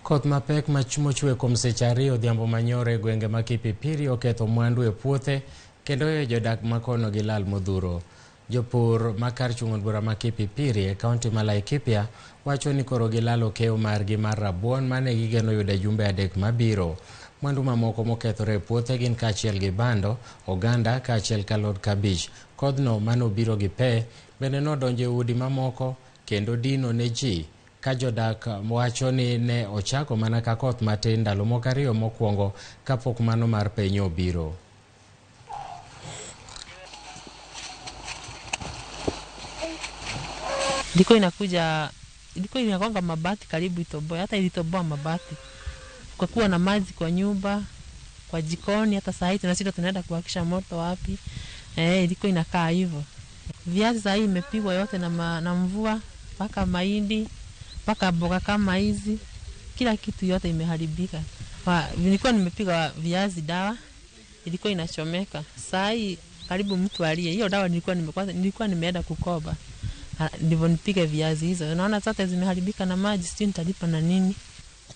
Koth mapek mochwe kuom seche ariyo odhiambo manyoro e gwenge ma Kipipiri oketho mwandu e puothe kendo weyo jodak makono gi lal modhuro. Jopur ma kar chung' od bura ma Kipipiri e kaunti ma Laikipia wacho ni koro gilalo keyo margi mar rabuon mane gigeno yudo e jumbe 3 mabiro. Mwandu mamoko mokethore e puothe gin kaachiel gi bando, oganda kaachiel kalot kabich. Kodhno manobiro gi pe bende nodonjo e udi mamoko kendo dino ne ji ka jodak wacho ni ne ochako mana ka koth matin ndalo moko 2 mokwongo kapok mano mar penyo obiro. Ilikuwa inakuja, ilikuwa inagonga mabati karibu itoboe, hata ilitoboa mabati. Kwa kuwa na maji kwa nyumba, kwa jikoni, hata saa hii tunashindwa tunaenda kuwakisha moto wapi. Ilikuwa inakaa hivyo. Viazi saa hii imepigwa yote na mvua, mpaka mahindi, mpaka mboga kama hizi, kila kitu yote imeharibika. Nilikuwa nimepiga viazi dawa, ilikuwa inachomeka. Saa hii karibu mtu alie. Hiyo dawa nilikuwa nimeenda kukoba. Ndivyo nipige viazi hizo. Unaona zote zimeharibika na maji, sijui nitalipa na nini.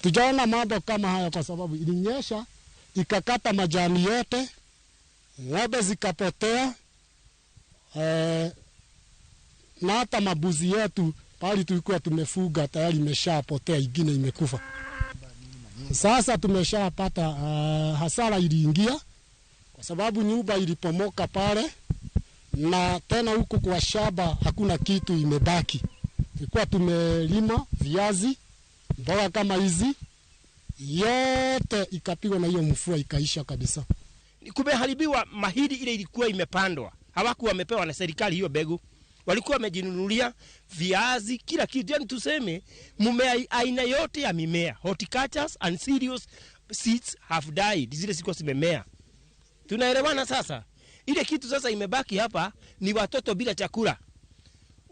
Tujaona mambo kama haya kwa sababu ilinyesha ikakata majani yote, ng'ombe zikapotea, na hata mabuzi yetu pali tulikuwa tumefuga tayari imeshapotea, ingine imekufa. Sasa tumeshapata hasara iliingia kwa sababu nyumba ilipomoka pale, na tena huku kwa shamba hakuna kitu imebaki. Tulikuwa tumelima viazi, mboga kama hizi, yote ikapigwa na hiyo mvua ikaisha kabisa. Kumeharibiwa mahindi ile ilikuwa imepandwa. Hawakuwa wamepewa na serikali hiyo mbegu. Walikuwa wamejinunulia viazi, kila kitu. Yaani tuseme mmea aina yote ya mimea, horticultures and cereals seeds have died. Zile zilikuwa zimemea. Tunaelewana sasa? Ile kitu sasa imebaki hapa ni watoto bila chakula,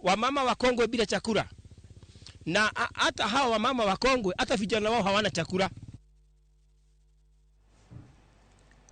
wamama wakongwe bila chakula, na hata hawa wamama wakongwe hata vijana wao hawana chakula.